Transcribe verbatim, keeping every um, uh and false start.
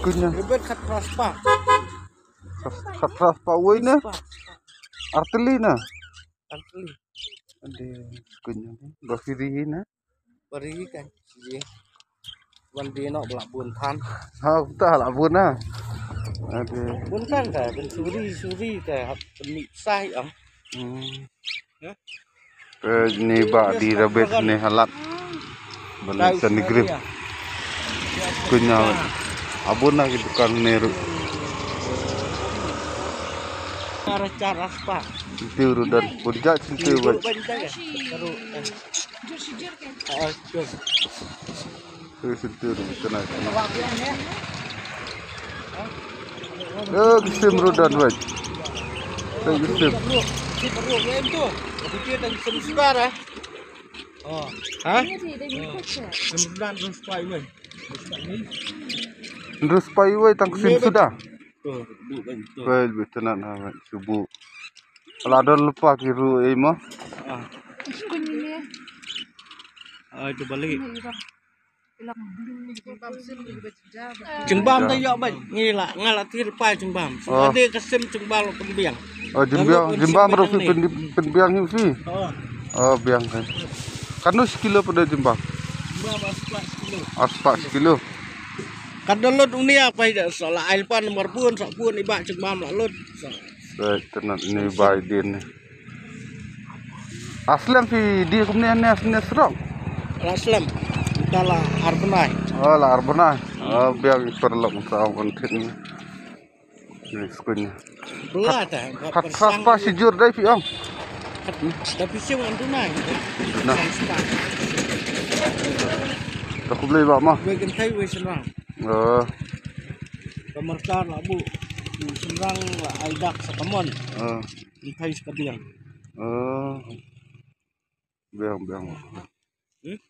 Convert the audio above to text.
Rebet khat phra spah. Khat phra spah wei ne? Arteli na? Arteli. Ade, kunya. Ba firi na? Ba ri kan. Ye. Wan di no bla bun than. Ha, ta la bun na. Ade. Bun than ta, bun suri, suri ta, hap ni sai am. Hmm. Ya? Eh, ni ba di rabet ni halat. Bala san ni grip. Kunya. Abun na ki dukan ni ru. Cara, cara apa? Itu ru dan pun ja cinta ba. Ah, sure. Eh, sentuh tu, kena, kena. Eh, kisim rudan, weh. Eh, kisim. Ha? Terus pai, weh, tang kisim suda. Weh, lebih tenang, ha, weh, subuh. Kalau ada lupa kiru, eh, mah. Ah, itu balik. Jingbam ta ïoh bad ngi la nga la tir pai jingbam. Oh. Ade ka sim jingbam la pynbiang. Oh, jingbam, jingbam ruh phi pyn-, pynbiang hi phi. Oh. Oh, biang kan. Katno shi kilo pada jingbam? Jingbam arspah shi kilo. Arspah shi kilo. Ka da lut uni apa ida sa la ai pan nomor bun sa bun iba jingbam la lut. Sa. Baik, tenat ni bai din ni. Aslem phi di kumne ne asne srong. La slem. Ta la ar bnai. Oh, la ar bnai. Oh, biang paralok sa on thit ni. Ni skun ni. Bla ta. Khat khat pa si jur dai phi ong. Tapi si wan tu nai. Tu nai. Ta khublei ba ma. Wei kan thai wei senang. Oh. Ka markar la bu. Senang la ai dak sa kamon. Oh. Kan thai sa ka biang. Oh. Biang, biang. Hmm?